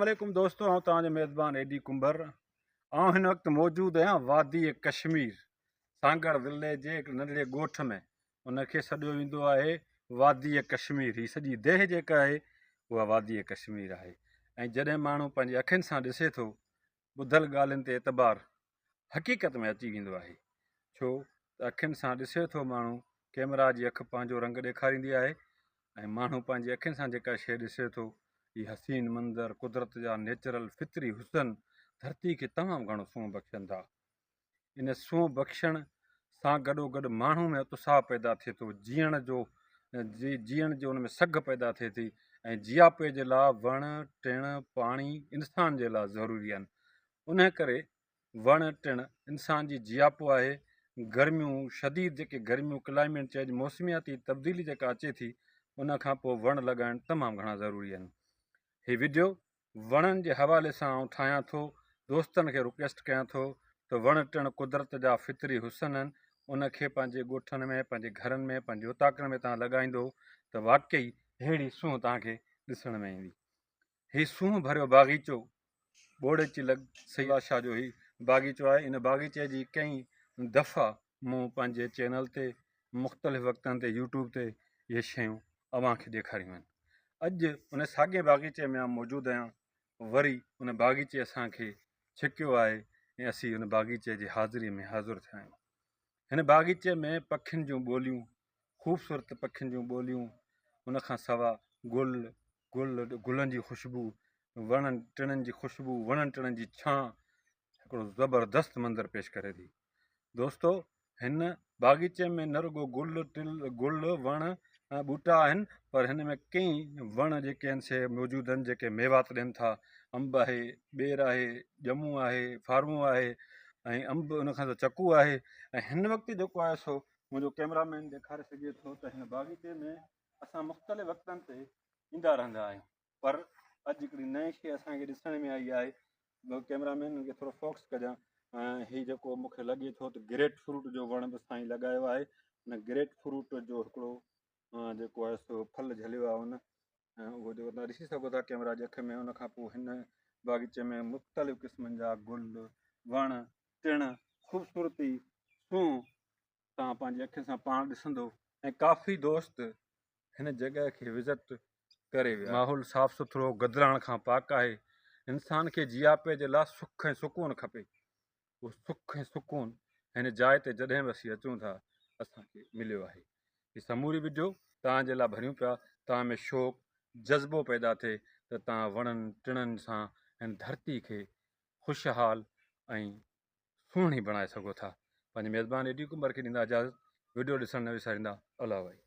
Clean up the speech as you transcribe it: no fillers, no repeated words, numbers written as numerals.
عليڪم دوستو آئون توهان جو ميزبان اي ڊي ڪنڀر آئون هن وقت موجود آهيان وادي ڪشمير سانگهڙ ضلعي جي هڪ ننڍڙي ڳوٺ ۾ ان کي سڏيو ويندو آهي وادي ڪشمير هي سڄي ديهه جيڪا آهي اها وادي ڪشمير آهي ۽ جڏهن ماڻهو پنهنجي اکين سان ڏسي ٿو ٻڌل ڳالهين تي اعتبار حقيقت ۾ اچي ويندو آهي ڇو ته اکين سان ڏسي ٿو ماڻهو ڪيمرا جي اک پنهنجو رنگ ڏيکاريندي آهي ۽ ماڻهو پنهنجي اکين سان جيڪا شيء ڏسي ٿو هي حسين منظر قدرت جا نيچرل فطري حسن ڌرتي کي تمام گهڻو سونهن بخشن ٿا ان سونهن بخشڻ سان گڏو گڏ ماڻهو ۾ اتساهه پيدا ٿئي ٿو جيئڻ جو جيئڻ جي ان ۾ سگهه پيدا ٿئي ٿي ۽ جياپي جي لاء وڻ ٽڻ پاڻي انسان جي لاء ضروري آهن ان ڪري وڻ ٽڻ انسان جي جياپو آهي گرميون شديد جيڪي گرميون ڪلائميٽ چينج موسمياتي تبديلي جيڪا اچي ٿي ان کان پوء وڻ لڳائڻ تمام گهڻا ضروري آهن هي وڊيو وڻن جي حوالي سان آئون ٺاهيان ٿو دوستن کي رڪويسٽ ڪيان ٿو ته وڻ ٽڻ قدرت جا فطري حسن آهن ان کي پنهنجي ڳوٺن ۾ پنهنجي گهرن ۾ پنهنجي اوطاقن ۾ توهان لڳائيندو ته واقعي ههڙي سونهن توهان کي ڏسڻ ۾ ايندي هي سونهن ڀريو باغيچو ٻوڙيچي لڳ سيد شاهه جو هي باغيچو آهي ان باغيچي جي ڪئين دفعا مون پنهنجي چينل تي مختلف وقتن تي يوٽيوب تي اهي شيون اوهان کي ڏيکاريون آهن اڄ ان ساڳئي باغيچي ۾ آئون موجود آهيان وري ان باغيچي اسان کي ڇڪيو آهي ۽ اسين ان باغيچي جي حاضري ۾ حاضر ٿيا آهيون هن باغيچي ۾ پکين جون ٻوليون خوبصورت پکين جون ٻوليون ان کان سوا گل گل گلن جي خوشبو وڻن ٽڻن جي خوشبو وڻن ٽڻن جي ڇانء هڪڙو زبردست منظر پيش ڪري ٿي دوستو هن باغيچي ۾ نه رڳو گل ٽل گل وڻ ۽ ٻوٽا آهن پر هن ۾ ڪئين وڻ جيڪي آهن سي موجود آهن جيڪي ميوات ڏين ٿا انب آهي ٻير آهي ڄمون آهي فارمون آهي ۽ انب ان کان چڪو آهي ۽ هن وقت جيڪو آهي سو منهنجو ڪيمرا مين ڏيکاري سگهي ٿو ته هن باغيچي ۾ اسان مختلف وقتن تي ايندا رهندا آهيون پر اڄ هڪڙي نئين شيء اسان کي ڏسڻ ۾ آئي آهي ڪيمرا مين کي ٿورو فوڪس ڪجان هي جيڪو مون کي لڳي ٿو ته گريٽ فروٽ جو وڻ به سائين لڳايو آهي ان گريٽ فروٽ جو هڪڙو جيڪو آهي سو ڦل جهليو آهي ان اهو جيڪو تان ڏسي سگهو ٿا ڪيمرا جي اک ۾ ان کان پوء هن باغيچي ۾ مختلف قسمن جا گل وڻ ٽڻ خوبصورتي سونهن توهان پنهنجي اکين سان پاڻ ڏسندو ۽ ڪافي دوست هن جڳهه کي وزٽ ڪري ويا. ماحول صاف سٿرو گدلاڻ کان پاڪ آهي. انسان کي جياپي جي لاء سک ۽ سڪون کپي. اهو سک ۽ سڪون هن جاء تي جڏهن به اسين اچون ٿا اسان کي مليو آهي. هي سموري وڊيو توهان جي لاء ڀريون پيا توهان ۾ شوق جذبو پيدا ٿئي ته توهان وڻن ٽڻن سان هن ڌرتي کي خوشحال ۽ سهڻي بڻائي سگهو ٿا. پنهنجي ميزبان ايڊي ڪنڀر کي ڏيندا اجازت. وڊيو ڏسڻ نه وساريندا. الله وائي.